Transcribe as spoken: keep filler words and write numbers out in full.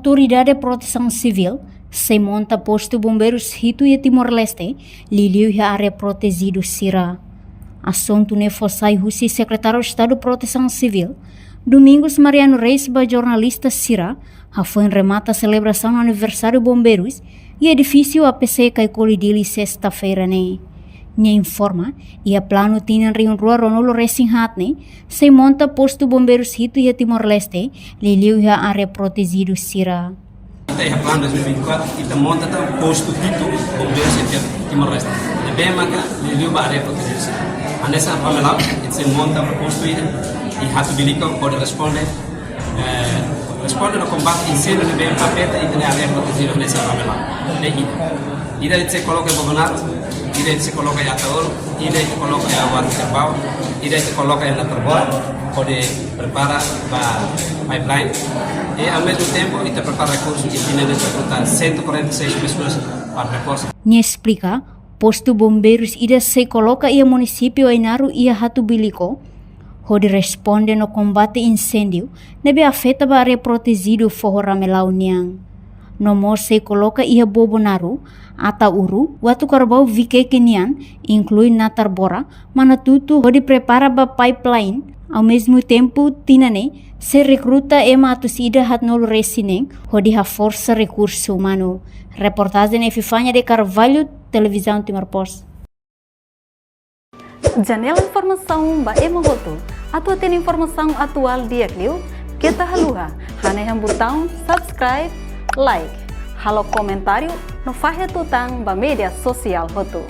Autoridade Protesaun Sivíl sei monta postu bombeirus hitu iha Timor-Leste, liuliu iha área protejidu sira. Asuntu ne'e fó sai husi Sekretáriu Estadu Protesaun Sivíl, Domingos Mariano Reis, ba jornalista sira, hafoin remata selebrasaun aniversáriu bombeirus iha edifísiu A P C Caicoli, Dili, sesta-feira ne'e. Nia informa, iha planu tinan rihun rua ruanulu-resin-haat ne'e, sei monta postu bombeirus hitu iha Timor-Leste, liuliu iha área protejidu sira. Ita iha planu dois mil e vinte e quatro, ita monta tan postu hitu bombeirus iha Timor-Leste. Ne'ebé maka liuliu ba área protejidu sira. Hanesan Ramelau, ita sei monta postu ida iha Hatubuilico hodi responde, eh, responde no kombate inséndiu ne'ebé afeta ita-nia área protejidu hanesan Ramelau. Ne'e ida. Ida ita sei koloka iha Bobonaro, ida ita sei koloka iha Ataúro, ida ita koloka iha Uarmi Kerbau, ida ita koloka iha Natarbora, hodi prepara ba pipeline. I ao mesmo tempo, ita prepara rekursu, i tinan ne'e ita rekruta cento e quarenta e seis pessoas para reforço. Nia esplika, postu bombeirus ida sei koloka iha munisípiu Ainaro iha Hatubuilico, hodi responde no kombate inséndiu ne'ebé afeta ba área protejidu foho Ramelau nian. No mós sei koloka iha Bobonaro, Ataúro, Uarmi Kerbau, Viqueque nian, inklui Natarbora, Manatuto, hodi prepara ba pipeline. Ao mesmo tempo, tinan ne'e sei rekruta ema atus ida haatnulu-resin-neen hodi haforsa rekursu umanu. Reportajen Epifania de Carvalho, Televizaun Timor Post. Janela informasaun ba ema hotu. Atu hatene informasaun atuál di'ak liu, keta haluha hanehan butaun subscribe, like, halo komentáriu no fahe tutan ba média sosiál hotu.